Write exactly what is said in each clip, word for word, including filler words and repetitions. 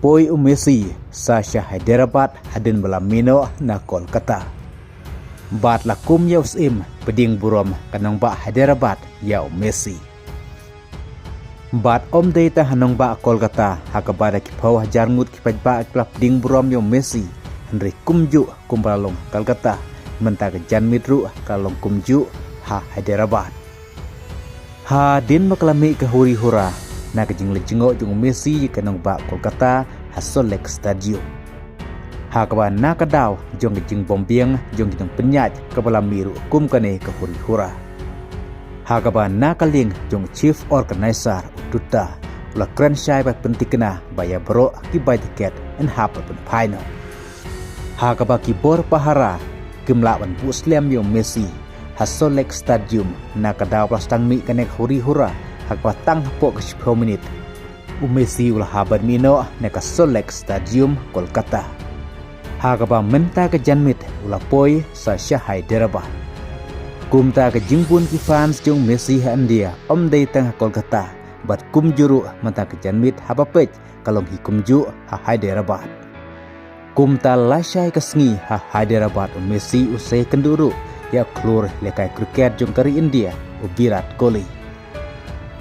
Poi u Messi sa sha Hyderabad hadien ba la mih noh na Kolkata. Bad la kum ïa u syiem pdiang burom ka nongbah Hyderabad ïa u Messi. Bad ym dei tang ha nongbah Kolkata ha kaba da ki phew hajar ngut ki paidbah ki la pdiang burom ïa u Messi, hynrei kumjuh kumba la long Kolkata, mynta ka janmiet ruh ka la long kumjuh ha Hyderabad. Hadien ba ka la mih ka huri hura na ka jingleit jngoh jong u Messi ïa ka nongbah Kolkata ha Salt Lake Stadium. Ha kaba na ka daw jong ka jingbym biang jong ki nongpynïaid kaba la mih ruh kum kane ka huri hura. Ha kaba na ka liang jong u chief organizer u Dutta u la kren shai bad pynthikna ba ïa baroh ki bai tiket yn hap ban pynphai noh. Ha kaba ki bor pahara kim lah ban buh slem ïa u Messi ha Salt Lake Stadium na ka daw ba la sdang mih kane ka huri hura, ha kaba tang hapoh ka shiphew minit u Messi u la hap ban mih noh na ka Salt Lake Stadium, Kolkata. Ha kaba mynta ka janmiet u la poi sa sha Hyderabad. Kumta ka jingbun ki fans jong u Messi ha India ym dei tang ha Kolkata, bad kumjuh ruh mynta ka janmiet haba peit ka long hi kumjuh ha Hyderabad. Kumta lashai ka sngi ha Hyderabad u Messi u sa ïakynduh ruh ïa u khlur lehkai cricket jong ka ri India u Virat Kohli.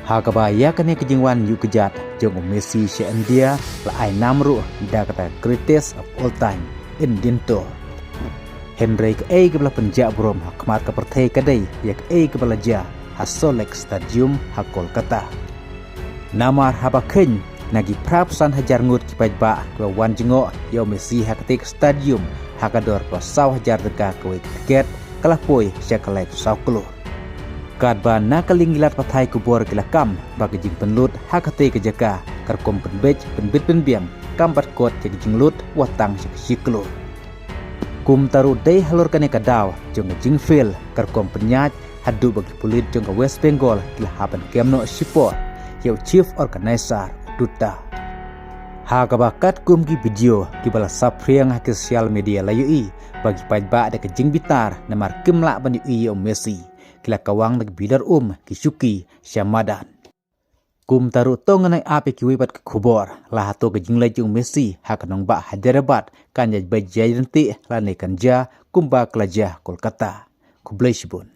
Ha kaba ïa kane ka jingwan ïuh kjat jong u Messi sha India la ai nam ruh da kata greatest of all time, Indian tour. Hynrei kaei kaba la pynjah burom ha khmat ka pyrthei ka dei ïa kaei kaba la jia ha Salt Lake Stadium ha Kolkata. Namar haba kheiñ na ki phra phew san hajar ngut ki paidbah kiba wan jngoh ïa u Messi ha katei ka stadium ha ka dor kaba saw hajar tyngka kawei ka tiket, ka la poi sha ka lai phew saw klur. Katba na ka liang ki lad pathai khubor ki la kam ba ka jingpynlut ha katei ka jaka ka rukom pynbeit pynbit pynbiang kam pat kot ïa ka jinglut wat tang sha ka shi klur. Kumta ruh dei halor kane ka daw jong ka jingfail ka rukom pynïaid haduh ba ki pulit jong ka West Bengal ki la hap ban kem noh shipor ïa u chief organizer u Dutta. Ha kaba katkum ki video kiba la saphriang ha ki social media la ïohi ba ki paidbah da ka jingbitar namar kim lah ban ïohi ïa u Messi, ki la kawang da ki bidar um, ki shuki sha madan. Kumta ruh to ngin ai ap ïa kiwei pat ki khubor. La hato ka jingleit jong u Messi ha ka nongbah Hyderabad kan ïa beit ïa ryntih lane kan jia kumba ka la jia Kolkata. Khublei shibun.